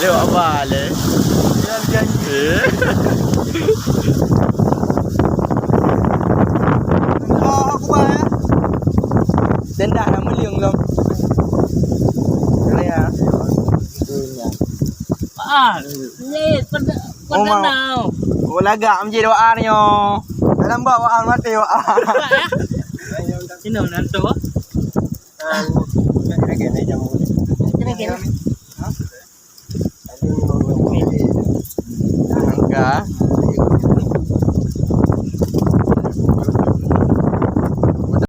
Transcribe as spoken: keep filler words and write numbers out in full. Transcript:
Tengok apa le? Eh. Oh, aku bah ya. Dendah nak meliung lom. Boleh ya. Ah, ni pada Oh, pada mau. Nau. Oh, lagak mejit wak nyo. Dalam bak wak mati wak. Sini nanti. Kena kena.